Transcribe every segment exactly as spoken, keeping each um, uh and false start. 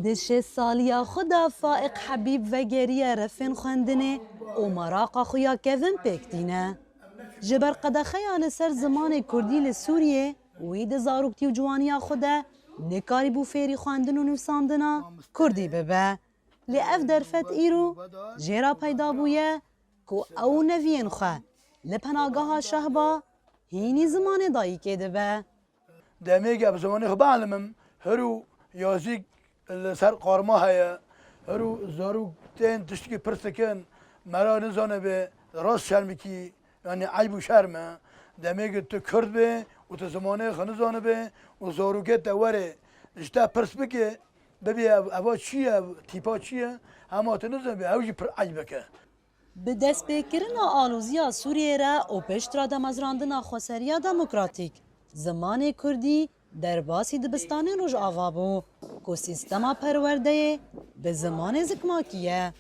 Di şêst saliya xwe de Faiq Hebîb vegeriye refên xwendinê û meraqa xwe ya kevin pêk tîne. Ji ber qedexeya li ser zimanê kurdî li Sûriyê, wî di zaroktî û ciwaniya xwe de nikarîbû fêrî xwendin û nivîsandina kurdî bibe. Lê ev derfet îro jê re peyda bûye ku ew û neviyên xwe li penageha Şehba hînî zimanê dayikê dibe. Demê ge bi zimanê xwe bielmim, hiro yazîk li ser qarma heye, hiro zarok tên tiştekî pirs dikin, me re nizanibe, rast şermikî, yanî eyb û şerm e. Demê ge tu kurd be û tu zimanê xwe nizanibe û zarokê te were ji te pirs bike, bibê ev, eva çi ye, ev tîpa çi ye, hema tu nizanibe, ew jî pir eyb e. Bi destpêkirina aloziya Sûriyê re û piştre damezrandina xweseriya demokratîk, zimanê kurdî derbasî dibistanên Rojava bû ku sîstema perwerdeyê bi zimanê zikmakî ye.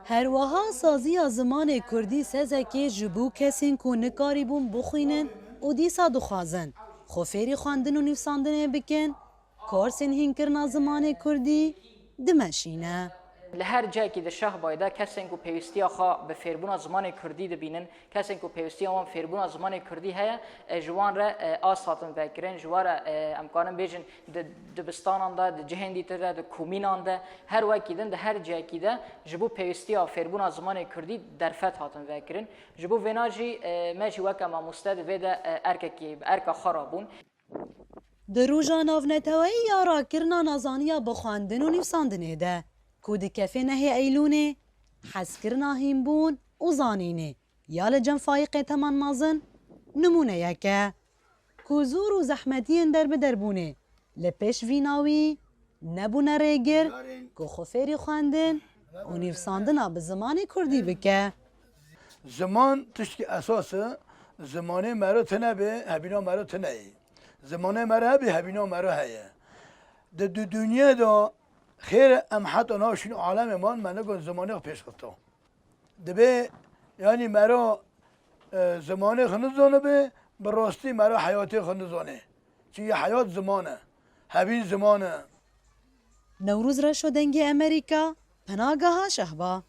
Her wiha saziya zimanê kurdî sezekê ji bo kesên ku nikarîbûn bixwînin û dîsa dixwazin xwe fêrî xwendin û nivîsandinê bikin, korsên hînkirina zimanê kurdî dimeşîne. Li her cihekî di Şehbayê de kesên ku pêwîstiya xwe bi fêrbûna zimanê kurdî dibînin, kesên ku pêwîstiya wan fêrbûna zimanê kurdî heye, e, ji wan re, e, ast hatin vekirin, ji wan re, e, em karin bêjin di dibistanan de, di cihên dîtir de, di komînan de, her wekî din di her cihekî de ji bo pêwîstiya fêrbûna zimanê kurdî derfet hatin vekirin. Ji bo vêna jî, e, me jî weke mamoste di vê de, e, erkekî, bi erka xwe rabûn. Di roja navneteweyî ya rakirina nezaniya bi xwendin û nivîsandinê de, ku dikeve nehê Eylûnê, hezkirina hînbûn û zanînê ya li cem Faiqê Teman Mazin nimûneyek e, ku zor û zehmetiyên derbiderbûnê li pêş vîna wî nebûne rêgir ku xwe fêrî xwendin û nivîsandina bi zimanê kurdî bike. Ziman tiştekî esas e, zimanê mero tune be, hebîna mero tune ye. Zimanê mero hebe, hebîna mero heye. Di du dinyê de xêr e em heta nav şîn alemê man, me negot zimanê xwe pêş xista. Dibe, yanî mero, e, zimanê xwe nizanibe, bi rastî mero heyatê xwe nizane. Çi ye heyat ziman e. Hebîn ziman e. Newroz Reşo, Dengê Emerîka, Penageha Şehba.